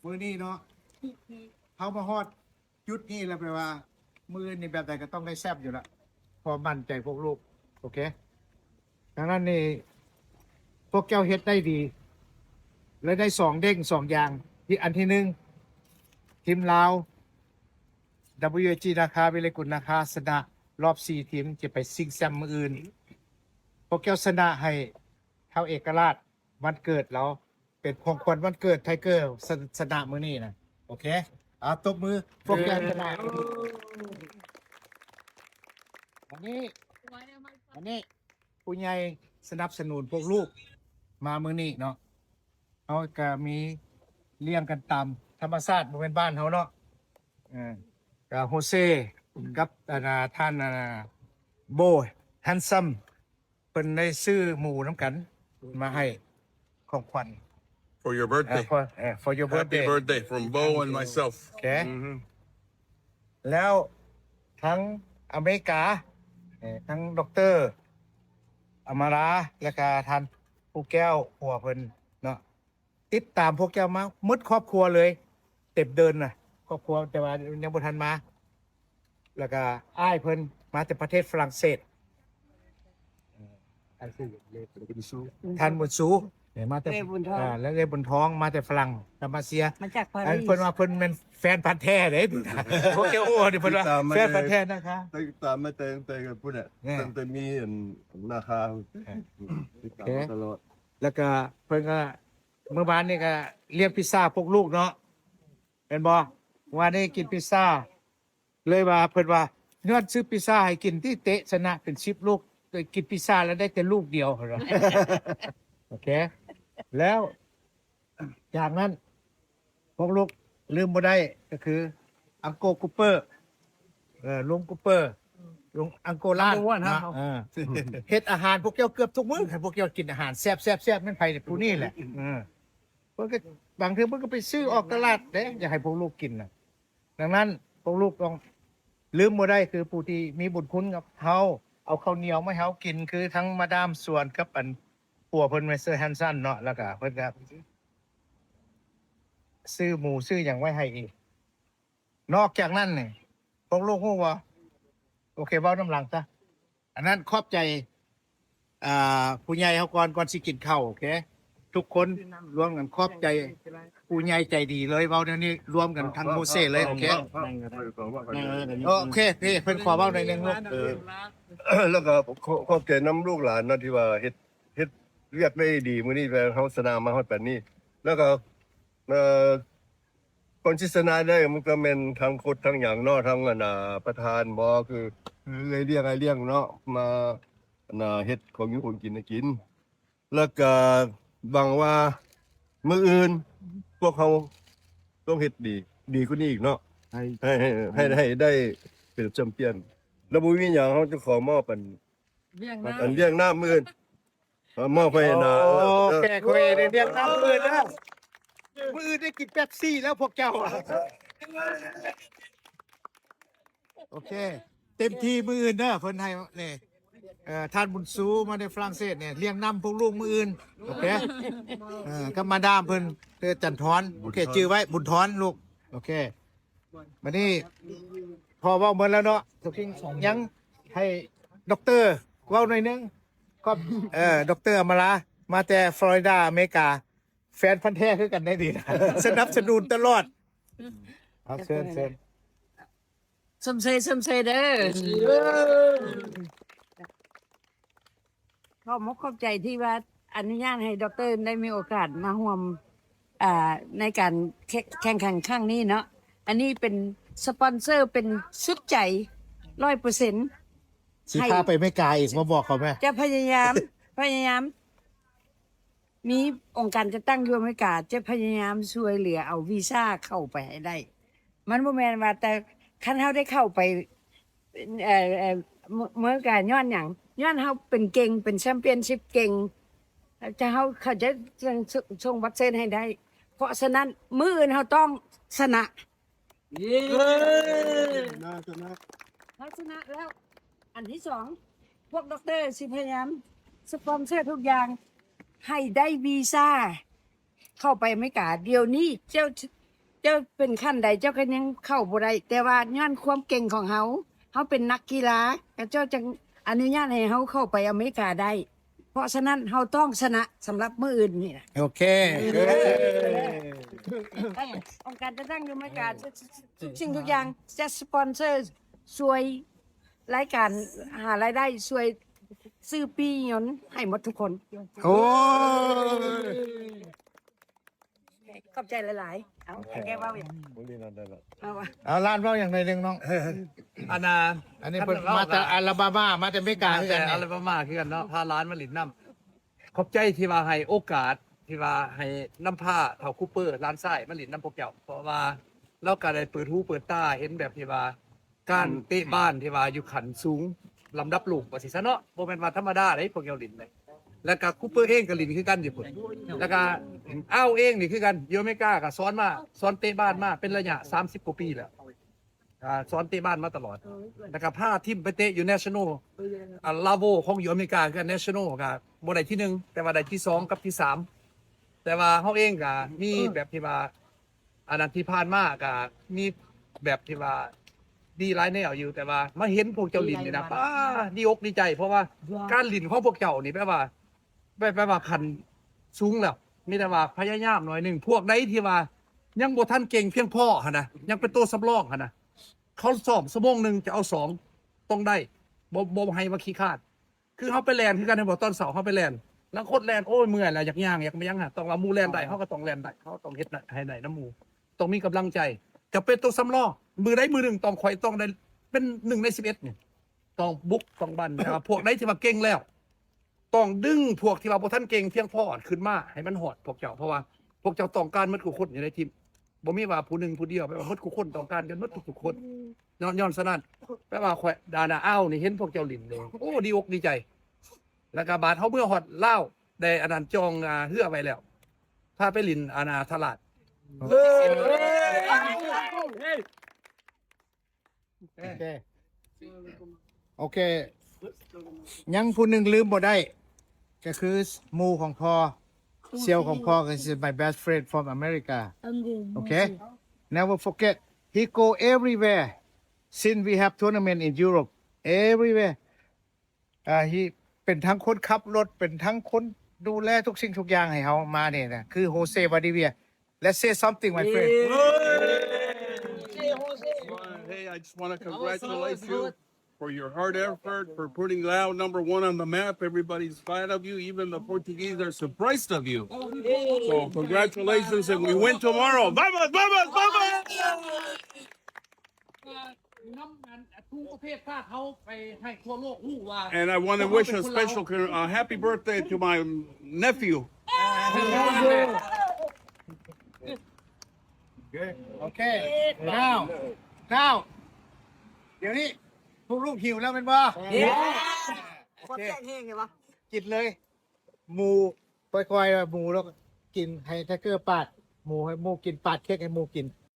ມື້ນີ້ເນາະ ເຮົາມາຮອດຈຸດນີ້ແລ້ວ ແປວ່າມື້ອື່ນນີ້ແບບໃດກໍຕ້ອງໄດ້ແຊບຢູ່ລະ ເພາະໝັ້ນໃຈພວກລູກ. ໂອເຄ ດັ່ງນັ້ນນີ້ ພວກເຈົ້າເຮັດໄດ້ດີ ແລະ ໄດ້ສອງເດ້ງສອງຢ່າງ. ທີ່ ອັນທີໜຶ່ງ ທີມລາວ WAG ນາຄາ ວິໄລກຸນນາຄາ ຊະນະລອບສີ່ທີມ ຈະໄປຊິງແຊັມມື້ອື່ນ. ພວກເຈົ້າຊະນະໃຫ້ທ້າວເອກະລາດ ວັນເກີດລາວ ເປັນຂອງຂວັນວັນເກີດໄທເກີ ຊະ ຊະນະມື້ນີ້ນະ. ໂອເຄ ເອົາ ຕົບມື ພວກເຈົ້າຊະນະ. ອັນນີ້ ອັນນີ້ ຜູ້ໃຫຍ່ສະໜັບສະໜູນພວກລູກມາມື້ນີ້ເນາະ. ເຮົາກະມີລ້ຽງກັນຕາມທຳມະຊາດ ບໍ່ແມ່ນບ້ານເຮົາເນາະ. ເອີ ກະໂຮເຊກັບ ອັນນ່າ ທ່ານ ອັນນ່າ ໂບ ແຮນຊັມ ເພິ່ນໄດ້ຊື້ໝູນຳກັນມາໃຫ້ຂອງຂວັນ For your ເອີ birthday. for ເອີ for your Happy birthday. birthday from Bo and myself. ໂອເຄ อือฮึ ແລ້ວທັງອາເມລິກາ ເອີ ທັງດັອກເຕີອາມາລາ ແລ້ວກະທ່ານພູແກ້ວ ຜົວເພິ່ນເນາະ ຕິດຕາມພວກເຈົ້າມາໝົດຄອບຄົວເລີຍ ເຕັມເດີ່ນນະ ຄອບຄົວ ແຕ່ວ່າຍັງບໍ່ທັນມາ. ແລ້ວກະອ້າຍເພິ່ນມາແຕ່ປະເທດຝຣັ່ງເສດ ທ່ານບຸນຊູ ເອີ ມາແຕ່ ເລບຸນທອງ ອ່າ ແລະ ເລບຸນທອງ ມາແຕ່ຝຣັ່ງ ມາເຊຍ ມາຈາກປາຣີ. ເພິ່ນວ່າເພິ່ນແມ່ນແຟນພັນແທ້ເດ້ ພວກແກໂອ້ນີ້ ເພິ່ນວ່າແຟນພັນແທ້ນາຄາ ຕິດຕາມມາແຕ່ ຕັ້ງແຕ່ພຸ້ນແຫຼະ ແມ່ນ ຕັ້ງແຕ່ມີອັນນາຄາ ເອີ ຕິດຕາມມາຕະຫຼອດ. ແລ້ວກະເພິ່ນກະ ມື້ວານນີ້ກະລ້ຽງພິຊາພວກລູກເນາະ ແມ່ນບໍ່? ມື້ວານນີ້ກິນພິຊາ ເລີຍວ່າ ເພິ່ນວ່າຍ້ອນຊື້ພິຊາໃຫ້ກິນຕິ ເຕະຊະນະເປັນສິບລູກ ແຕ່ກິນພິຊາແລ້ວໄດ້ແຕ່ລູກດຽວ ເພິ່ນວ່າ. ໂອເຄ ແລ້ວຈາກນັ້ນ ພວກລູກລືມບໍ່ໄດ້ ກໍຄືອັງໂກກູເປີ ເອີ ລຸງກູເປີ ລຸງອັງໂກລານ Number one ເນາະ ເຮົາ ເອີ ເຮັດອາຫານພວກເຈົ້າເກືອບທຸກມື້ ໃຫ້ພວກເຈົ້າກິນອາຫານແຊບໆໆ ແມ່ນໃຜ ຜູ້ນີ້ແຫຼະ ເອີ ເພິ່ນກໍ ບາງເທື່ອເພິ່ນກໍໄປຊື້ອອກຕະຫຼາດເດ້ ຢາກໃຫ້ພວກລູກກິນນະ. ດັ່ງນັ້ນ ພວກລູກຕ້ອງລືມບໍ່ໄດ້ ຄືຜູ້ທີ່ມີບຸນຄຸນກັບເຮົາ ເອົາເຂົ້າໜຽວມາໃຫ້ເຮົາກິນ ຄືທັງມາດາມສວນກັບອັນຜົວເພິ່ນ ມິສເຕີ ແຮນຊັນເນາະ ແລ້ວກະເພິ່ນກະຊື້ໝູຊື້ຫຍັງໄວ້ໃຫ້ອີກ. ນອກຈາກນັ້ນນີ້ ພວກລູກຮູ້ບໍ່? ໂອເຄ ເວົ້ານຳຫຼັງຊະ. ອັນນັ້ນຂອບໃຈ ອ່າ ຜູ້ໃຫຍ່ເຮົາກ່ອນ ກ່ອນຊິກິນເຂົ້າ. ໂອເຄ ທຸກຄົນລວມກັນຂອບໃຈຜູ້ໃຫຍ່ໃຈດີເລີຍ ເວົ້າແນວນີ້ລວມກັນທັງໂຮເຊເລີຍ. ໂອເຄ ໂອເຄ ເພິ່ນຂໍເວົ້າໜ້ອຍໜຶ່ງລູກ. ເອີ ແລ້ວກໍຂອບ ຂອບໃຈນຳລູກຫຼານເນາະ ທີ່ວ່າເຮັດ ເຮັດວຽກໄດ້ດີ ມື້ນີ້ເຮົາຊະນະມາຮອດປານນີ້ ແລ້ວກໍ ເອີ ກ່ອນຊິຊະນະໄດ້ ມັນກໍແມ່ນທັງໂຄດທັງຫຍັງເນາະ ທັງອັນນ່າ ປະທານບໍ ຄື ຄືເອື້ອຍລ້ຽງ ອ້າຍລ້ຽງເນາະ ມາ ອັນນ່າ ເຮັດຂອງຢູ່ຂອງກິນໃຫ້ກິນ ແລ້ວກະຫວັງວ່າມື້ອື່ນພວກເຮົາຕ້ອງເຮັດດີ ດີກວ່ານີ້ອີກເນາະ ໃຫ້ ໃຫ້ ໃຫ້ ໃຫ້ໄດ້ເປັນແຊມປຽນ ແລ້ວບໍ່ມີຫຍັງ ເຮົາຈະຂໍມອບອັນ ລ້ຽງນ້ຳ ອັນລ້ຽງນ້ຳມື້ອື່ນ ເອົາມອບໃຫ້ນະ. ໂອເຄ ເອີ ໂອເຄ ລ້ຽງນ້ຳມື້ອື່ນເດີ ມື້ອື່ນໄດ້ກິນເປັບຊີແລ້ວພວກເຈົ້າ. ໂອເຄ ເຕັມທີ່ມື້ອື່ນເດີ ເພິ່ນໃຫ້ນີ້ ເອີ ທ່ານບຸນຊູມາແຕ່ຝຣັ່ງເສດນີ້ ລ້ຽງນ້ຳພວກລູກມື້ອື່ນ. ໂອເຄ ເອີ ກັບມາດາມເພິ່ນ ເອີ ຈັນທອນ. ໂອເຄ ຈື່ໄວ້ ບຸນທອນລູກ. ໂອເຄ ບາດນີ້ພໍເວົ້າໝົດແລ້ວເນາະ ຍັງໃຫ້ດັອກເຕີເວົ້າໜ້ອຍໜຶ່ງ. ກໍ ເອີ ດັອກເຕີອາມາລາ ມາແຕ່ຟລໍຣິດາ ອາເມລິກາ ແຟນພັນແທ້ຄືກັນໄດ໋ນີ້ ສະໜັບສະໜູນຕະຫຼອດ. ເອົາ ເຊີນ ເຊີນ. ຊົມເຊີຍ ຊົມເຊີຍເດີ. ຂອບອົກຂອບໃຈທີ່ວ່າອະນຸຍາດໃຫ້ດັອກເຕີໄດ້ມີໂອກາດມາຮ່ວມ ອ່າ ໃນການແຂ່ງ ແຂ່ງຂັນຄັ້ງນີ້ເນາະ. ອັນນີ້ເປັນສະປອນເຊີ ເປັນສຸດໃຈຮ້ອຍເປີເຊັນ. ຊິພາໄປອາເມລິກາອີກ ມາບອກເຂົາແມ້. ຈະພະຍາຍາມ ພະຍາຍາມ ມີອົງການຈັດຕັ້ງຢູ່ອາເມລິກາ ຈະພະຍາຍາມຊ່ວຍເຫຼືອເອົາວີຊາເຂົ້າໄປໃຫ້ໄດ້. ມັນບໍ່ແມ່ນວ່າແຕ່ ຄັນເຮົາໄດ້ເຂົ້າໄປ ເອີ ເອີ ເອີ ເມ ເມກາຍ້ອນຫຍັງ? ຍ້ອນເຮົາເປັນເກັ່ງ ເປັນແຊມປຽນຊິບເກັ່ງ ຈະ ເຮົາ ເຂົາຈະສົ່ງ ສົ່ງບັດເຊີນໃຫ້ໄດ້. ເພາະສະນັ້ນ ມື້ອື່ນເຮົາຕ້ອງຊະນະ. ເຢ້ ຊະນະ ຊະນະ ເຮົາຊະນະແລ້ວ. ອັນທີສອງ ພວກດັອກເຕີຊິພະຍາຍາມສະປອນເຊີທຸກຢ່າງ ໃຫ້ໄດ້ວີຊາເຂົ້າໄປອາເມລິກາ. ດຽວນີ້ເຈົ້າ ເຈົ້າເປັນຂັ້ນໃດເຈົ້າກໍຍັງເຂົ້າບໍ່ໄດ້ ແຕ່ວ່າຍ້ອນຄວາມເກັ່ງຂອງເຮົາ ເຮົາເປັນນັກກິລາ ເຂົາເຈົ້າຈຶ່ງອະນຸຍາດໃຫ້ເຮົາເຂົ້າໄປອາເມລິກາໄດ້. ເພາະສະນັ້ນເຮົາຕ້ອງຊະນະສຳລັບມື້ອື່ນນີ້ນະ. ໂອເຄ ເອີ ອົງການຈັດຕັ້ງຢູ່ອາເມລິກາ ທຸກສິ່ງທຸກຢ່າງຈະສະປອນເຊີຊ່ວຍລາຍການຫາລາຍໄດ້ ຊ່ວຍຊື້ປີ້ຍົນໃຫ້ໝົດທຸກຄົນ. ໂອ້ຍ ຂອບໃຈຫຼາຍໆ. ເອົາ ແກເວົ້າຫຍັງ? ບໍ່ມີນັ້ນໄດ້ລະ. ເອົາຫວາ? ເອົາ ຫຼານເວົ້າຫຍັງໜ້ອຍໜຶ່ງນ້ອງ. ອັນນ່າ ອັນນີ້ເພິ່ນມາແຕ່ອາລາບາມາ ມາແຕ່ອາເມລິກາຄືກັນ ອາລາບາມາຄືກັນເນາະ ພາຫຼານມາຫຼິ້ນນຳ. ຂອບໃຈທີ່ວ່າໃຫ້ໂອກາດ ທີ່ວ່າໃຫ້ນຳພາທ້າວຄູເປີ ຫຼານຊາຍ ມາຫຼິ້ນນຳພວກເຈົ້າ ເພາະວ່າລາວກໍໄດ້ເປີດຫູເປີດຕາ ເຫັນແບບທີ່ວ່າ ການເຕະບານທີ່ວ່າຢູ່ຂັ້ນສູງລຳດັບໂລກວ່າຊີ້ຊະເນາະ ບໍ່ແມ່ນວ່າທຳມະດາເດ້ພວກເຈົ້າຫຼິ້ນເດ້. ແລ້ວກະຄູເປີເອງກະຫຼິ້ນຄືກັນຢູ່ພຸ້ນ ແລ້ວກະອາວເອງນີ້ຄືກັນ ຢູ່ອາເມລິກາກະສອນມາ ສອນເຕະບານມາເປັນໄລຍະສາມສິບກວ່າປີແລ້ວ ອາ ສອນເຕະບານມາຕະຫຼອດ ແລ້ວກະພາທີມໄປເຕະຢູ່ National ອາ ລາໂວ ຂອງຢູ່ອາເມລິກາຄືກັນ National ກະບໍ່ໄດ້ທີໜຶ່ງ ແຕ່ວ່າໄດ້ທີສອງກັບທີສາມ ແຕ່ວ່າເຮົາເອງກະມີແບບທີ່ວ່າ ອັນນັ້ນທີ່ຜ່ານມາກະມີແບບທີ່ວ່າດີຫຼາຍແນວຢູ່ ແຕ່ວ່າມາເຫັນພວກເຈົ້າຫຼິ້ນນີ້ນະ ປ້າ ດີອົກດີໃຈ ເພາະວ່າການຫຼິ້ນຂອງພວກເຈົ້ານີ້ແບບວ່າ ແບບ ແບບວ່າຂັ້ນສູງແລ້ວ ມີແຕ່ວ່າພະຍາຍາມໜ້ອຍໜຶ່ງ ພວກໃດທີ່ວ່າຍັງບໍ່ທັນເກັ່ງພຽງພໍຫັ້ນນະ ຍັງເປັນໂຕສຳລອງຫັ້ນນະ ເຂົາຊ້ອມຊົ່ວໂມງໜຶ່ງຈະເອົາສອງ ຕ້ອງໄດ້ ບໍ່ ບໍ່ໃຫ້ວ່າຂີ້ຄ້ານ. ຄືເຮົາໄປແລ່ນຄືກັນແມ່ນບໍ່? ຕອນເຊົ້າເຮົາໄປແລ່ນ ລາງຄົນແລ່ນ ໂອ້ຍ ເມື່ອຍແລ້ວ ຢາກຍ່າງ ຢາກຫຍັງຫັ້ນ ຕ້ອງວ່າໝູ່ແລ່ນໄດ້ ເຮົາກໍຕ້ອງແລ່ນໄດ້ ເຮົາຕ້ອງເຮັດໃຫ້ໄດ້ນຳໝູ່ ຕ້ອງມີກຳລັງໃຈ ຈະເປັນໂຕສຳລອງ ມື້ໃດມື້ໜຶ່ງຕ້ອງ ຂ້ອຍຕ້ອງໄດ້ເປັນໜຶ່ງໃນສິບເອັດນີ້ ຕ້ອງບຸກ ຕ້ອງບັ້ນ ແຕ່ວ່າພວກໃດທີ່ວ່າເກັ່ງແລ້ວ ຕ້ອງດຶງພວກທີ່ວ່າບໍ່ທັນເກັ່ງພຽງພໍຂຶ້ນມາໃຫ້ມັນຮອດພວກເຈົ້າ ເພາະວ່າພວກເຈົ້າຕ້ອງການໝົດທຸກຄົນຢູ່ໃນທີມ ບໍ່ມີວ່າຜູ້ໜຶ່ງຜູ້ດຽວ ແປວ່າໝົດທຸກຄົນຕ້ອງການກັນໝົດທຸກໆຄົນ. ຍ້ອນ ຍ້ອນສະນັ້ນ ແປວ່າຂ້ອຍ ດານາອາວນີ້ເຫັນພວກເຈົ້າຫຼິ້ນນີ້ ໂອ້ ດີອົກດີໃຈ ແລ້ວກະບາດເຮົາເມືອຮອດລາວ ໄດ້ອັນນັ້ນຈອງ ອາ ເຮືອໄວ້ແລ້ວ ພາໄປຫຼິ້ນ ອາ ນາທະລາດ. ໂອເຄ ໂອເຄ ຍັງຜູ້ໜຶ່ງລືມບໍ່ໄດ້ ກໍຄືໝູ່ຂອງພໍ່ ສ່ຽວຂອງພໍ່ ກໍຄື my best friend from America. Okay, never forget, he go everywhere since we have tournament in Europe, everywhere. ອ່າ he ເປັນທັງຄົນຂັບລົດ ເປັນທັງຄົນດູແລທຸກສິ່ງທຸກຢ່າງໃຫ້ເຮົາມານີ້ນະ ຄື Jose Valdivia. Let's say something, my friend. Hey, I just wanna congratulate you for your hard effort, for putting Lao number one on the map. Everybody's fan of you. Even the Portuguese are surprised of you. So congratulations, and we win tomorrow. Vamos, vamos, vamos! ນຳອັນ ທຸກປະເທດຊາດເຮົາໄປໃຫ້ທົ່ວໂລກຮູ້ວ່າ And I wanna wish a special con- uh, happy birthday to my nephew. ໂອເຄ now now ດຽວນີ້ພວກລູກຫິວແລ້ວແມ່ນບໍ່? ໂອເຄ ກິນເລີຍ ໝູ່ ຄ່ອຍໆ ໝູ່ ແລ້ວກໍກິນ ໃຫ້ໄທເກີປາດໝູ່ ໃຫ້ໝູ່ກິນ ປາດເຄ້ກໃຫ້ໝູ່ກິນ.